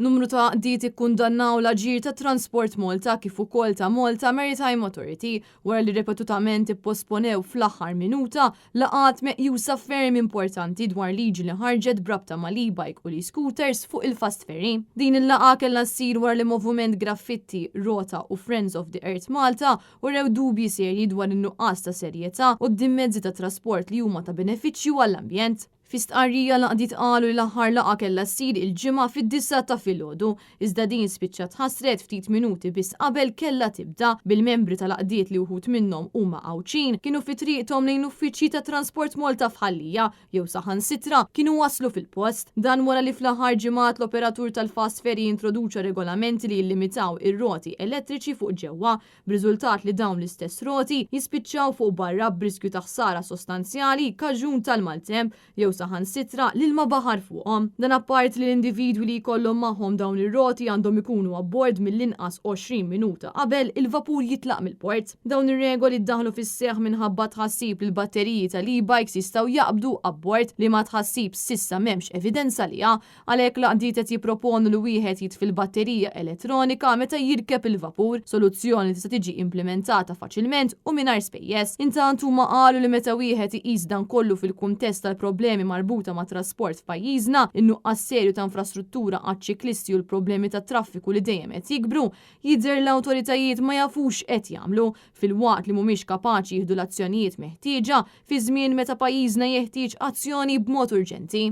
Numru ta' għaqdiet ikkundannaw l-aġir ta' Transport Malta kif ukoll ta' Malta Maritime Authority wara li ripetutament ipposponew fl-aħħar minuta laqgħat meqjusa ferm importanti dwar liġi li ħarġet b'rabta mal-e-bike u l-e-scooters fuq il-fast ferry. Din il-laqgħa kellha ssir wara li Moviment Graffitti, Rota u Friends of the Earth Malta urew dubji serji dwar in-nuqqas ta' serjetà quddiem mezzi ta' trasport li huma ta' benefiċċju għall-ambjent. Fi stqarrija l-għaqdiet qalu li l-aħħar laqgħa kellha ssir il-Ġimgħa fid-disgħa ta' filgħodu, iżda din spiċċat tħassret ftit minuti biss qabel kellha tibda, bil-membri tal-għaqdiet li wħud minnhom huma Għawdxin kienu fi triqthom lejn l-uffiċċji ta' Transport Malta f'Ħal Lija jew saħansitra kienu waslu fil-post. Dan wara li fl-aħħar ġimgħat l-operatur tal-fast ferry introduċa regolamenti li jillimitaw ir-roti elettriċi fuq ġewwa b'riżultat li dawn l-istess roti jispiċċaw fuq barra b'riskju ta' ħsara sostanzjali kaġun tal-maltemp jew saħansitra l-ilma baħar fuqhom. Dan apparti li l-individwi li jkollhom magħhom dawn ir-roti għandhom ikunu abbord mill-inqas 20 minuta qabel il-vapur jitlaq mill-port. Dawn ir-regoli ddaħħlu fis-seħħ minħabba tħassib li l-batteriji tal-e-bikes jistgħu jaqbdu abbord, liema tħassib s'issa m'hemmx evidenza għaliha. Għalhekk l-għaqdiet qed jipproponu li wieħed jitfi l-batterija elettronika meta jirkeb il-vapur, soluzzjoni li tista' tiġi implimentata faċilment u mingħajr spejjeż. Intant huma qalu li meta wieħed iqis dan kollu fil-kuntest tal-problemi marbuta mat-trasport f'pajjiżna, in-nuqqas serju ta' infrastruttura għaċ-ċiklisti u l-problemi tat-traffiku li dejjem qed jikbru, jidher l-awtoritajiet ma jafux x'qed jagħmlu, filwaqt li mhumiex kapaċi jieħdu l-azzjonijiet meħtieġa fi żmien meta pajjiżna jeħtieġ azzjoni b'mod urġenti.